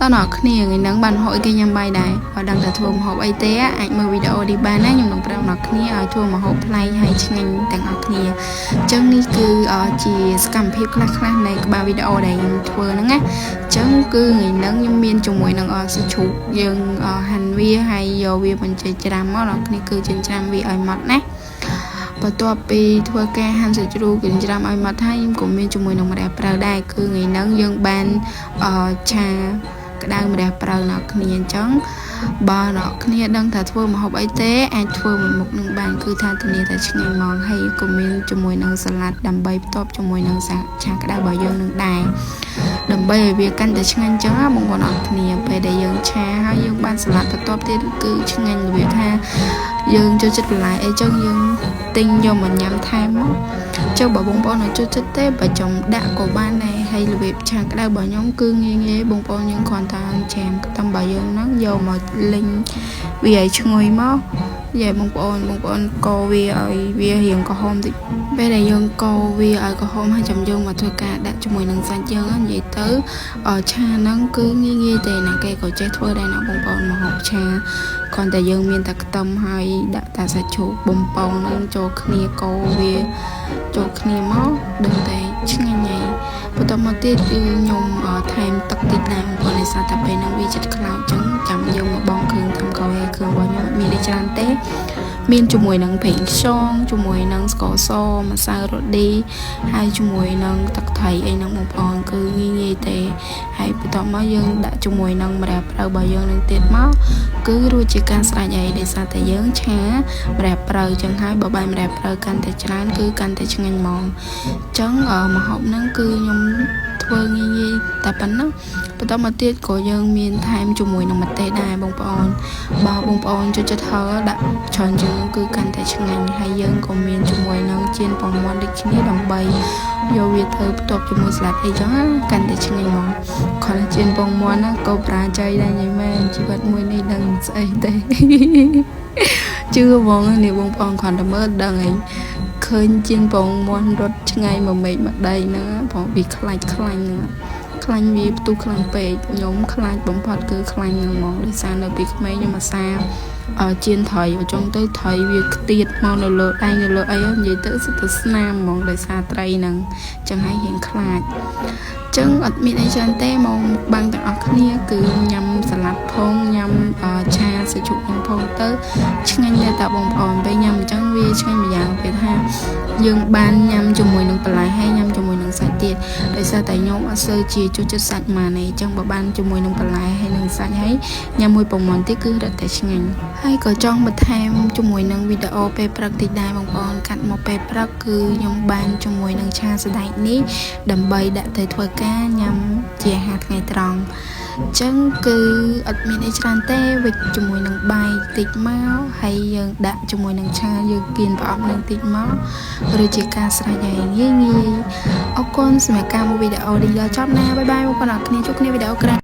តើអ្នកគ្នាថ្ងៃហ្នឹងបានម្ហូបអីគេញ៉ាំបាយដែរបើដឹងតែធ្វើម្ហូបអីទេអាចមើលវីដេអូនេះបានណាខ្ញុំនឹងប្រាប់អ្នកគ្នាឲ្យធ្វើម្ហូបប្លែកហើយឆ្ងាញ់ទាំងអស់គ្នាអញ្ចឹងនេះគឺជាសកម្មភាពខ្លះៗនៃក្បាលវីដេអូដែលខ្ញុំធ្វើហ្នឹងណាអញ្ចឹងគឺថ្ងៃហ្នឹងខ្ញុំមានជាមួយនឹងសាច់ជ្រូកយើងហាន់វាហើយយកវាបញ្ចេញច្រាំមកអ្នកគ្នាគឺចិញ្ច្រាំវាឲ្យម៉ត់ណាបន្ទាប់ពីធ្វើការហាន់សាច់ជ្រូកចិញ្ច្រាំឲ្យម៉ត់ហើយខ្ញុំក៏មានជាមួយនឹងម្រះព្រៅដែរគឺថ្ងៃហ្នឹងយើងបានឆាក្តៅម្រះព្រៅអ្នកគ្នាអញ្ចឹងបើអ្នកគ្នាដឹងថាធ្វើម្ហូបអីទេអាចធ្វើមួយមុខនឹងបានគឺថាធានាថាឆ្ងាញ់ហ្មងហើយក៏មានជាមួយនឹងសាឡាត់ដើម្បីផ្ទាប់ជាមួយនឹងឆាក្តៅរបស់យើងនឹងដែរដើម្បីឲ្យវាកាន់តែឆ្ងាញ់អញ្ចឹងណាបងប្អូនអរគ្នាពេលដែលយើងឆាហើយយើងបានសាឡាត់បន្ទាប់ទៀតគឺឆ្ងាញ់របៀបថាយើងចូលចិត្តបន្លែអីចឹងយើងទិញយកមកញ៉ាំថែមមកចុះបើបងប្អូនអត់ចូលចិត្តទេបើចំដាក់ក៏បានដែរហើយរបៀបឆាក្តៅរបស់ខ្ញុំគឺងាយងាយបងប្អូនយើងគ្រាន់តែច្រាមខ្ទឹមរបស់យើងហ្នឹងយកមកលីងវាឲ្យឈ្ងុយមកយាយបងប្អូនបងប្អូនកូរវាឲ្យវារៀងក្រហមតិចពេលដែលយើងកូរវាឲ្យក្រហមហើយចាំយើងមកធ្វើការដាក់ជាមួយនឹងសាច់យើងនិយាយទៅឆាហ្នឹងគឺងាយងាយទេណាគេក៏ចេះធ្វើដែរណាបងប្អូនមកហូបឆាគ្រាន់តែយើងមានតែខ្ទឹមហើយដាក់តែសាច់ជ្រូកបំពងហ្នឹងចូលគ្នាកូរវាចូលគ្នាមកដឹងតែឆ្ងាញ់ហើយបន្តមកទៀតគឺខ្ញុំថែមទឹកតិចដែរបងប្អូនដោយសារតែពេលហ្នឹងវាចិត្តខ្លោចអញ្ចឹងចាំយើងមកបងគ្រឿងតាមក្រោយហើយគ្រឿងរបស់ខ្ញុំអត់មានអីច្រើនទេមានជាមួយនឹងប្រេងខ្យងជាមួយនឹងស្ករសម្សៅរ៉ូឌីហើយជាមួយនឹងទឹកត្រីអីហ្នឹងបងប្អូនគឺងាយងាយទេហើយបន្ទាប់មកយើងដាក់ជាមួយនឹងម្រះព្រៅរបស់យើងនឹងទៀតមកគឺរួចជាការស្រេចហើយដោយសារតែយើងឆាម្រះព្រៅចឹងហើយបើបាយម្រះព្រៅកាន់តែច្រើនគឺកាន់តែឆ្ងាញ់ហ្មងអញ្ចឹងម្ហូបហ្នឹងគឺខ្ញុំធ្វើងាយងាយតែប៉ុណ្ណឹងបន្តមកទៀតក៏យើងមានថែមជាមួយនឹងម្ទេសដែរបងប្អូនបើបងប្អូនចូលចិត្តហឹរដាក់ច្រើនជាងគឺកាន់តែឆ្ងាញ់ហើយយើងក៏មានជាមួយនឹងចៀនពងមាន់ដូចគ្នាដើម្បីយកវាទៅផ្ទាប់ជាមួយស្លាត់អីចឹងកាន់តែឆ្ងាញ់ហ្មងគ្រាន់តែចៀនពងមាន់ណាក៏ប្រាជ័យដែរញ៉ៃមែនជីវិតមួយនេះដឹងស្អីទេជឿហ្មងនេះបងប្អូនគ្រាន់តែមើលដឹងឯងឃើញចៀនពងមាន់រត់ឆ្ងាយមួយមេឃមួយដីហ្នឹងព្រោះវាខ្លាចខ្លាញ់ហ្នឹងខ្លាញ់វាផ្ទុះខ្លាំងពេកខ្ញុំខ្លាចបំផុតគឺខ្លាញ់ហ្នឹងហ្មងដោយសារនៅពីក្មេងខ្ញុំអាសាជៀនត្រីអញ្ចឹងទៅត្រីវាខ្ទាតមកនៅលើដៃនៅលើអីនិយាយទៅសិតតែស្នាមហ្មងដោយសារត្រីហ្នឹងអញ្ចឹងហើយរៀងខ្លាចចឹងអត់មានអីច្រើនទេមកបាំងទាំងអស់គ្នាគឺញ៉ាំសាឡាត់ផងញ៉ាំឆាសាច់ជ្រូកហ្នឹងផងទៅឆ្ងាញ់ដែរតាបងប្អូនពេលញ៉ាំអញ្ចឹងវាឆ្ងាញ់ម្យ៉ាងពេលថាយើងបានញ៉ាំជាមួយនឹងបន្លែហើយញ៉ាំជាមួយនឹងសាច់ទៀតដោយសារតែខ្ញុំអត់សូវជាចូលចិត្តសាច់ម៉ានទេអញ្ចឹងបើបានជាមួយនឹងបន្លែហើយនឹងសាច់ហើយញ៉ាំមួយពងមាន់ទៀតគឺរឹតតែឆ្ងាញ់ហើយក៏ចង់បន្ថែមជាមួយនឹងវីដេអូពេលព្រឹកតិចដែរបងប្អូនកាត់មកពេលព្រឹកគឺខ្ញុំបានជាមួយនឹងឆាសណ្តែកនេះដើម្បីដាក់ទៅធ្វើការញ៉ាំជាអាហារថ្ងៃត្រង់អញ្ចឹងគឺអត់មានអីច្រើនទេវិចជាមួយនឹងបាយតិចមកហើយយើងដាក់ជាមួយនឹងឆាយើងគៀនប្រអប់នឹងតិចមកឬជាការស្រេចហើយងាយងាយអរគុណសម្រាប់ការមើលវីដេអូនេះដល់ចប់ណាbye bye បងប្អូនអរគ្នាជួបគ្នាវីដេអូក្រោយ។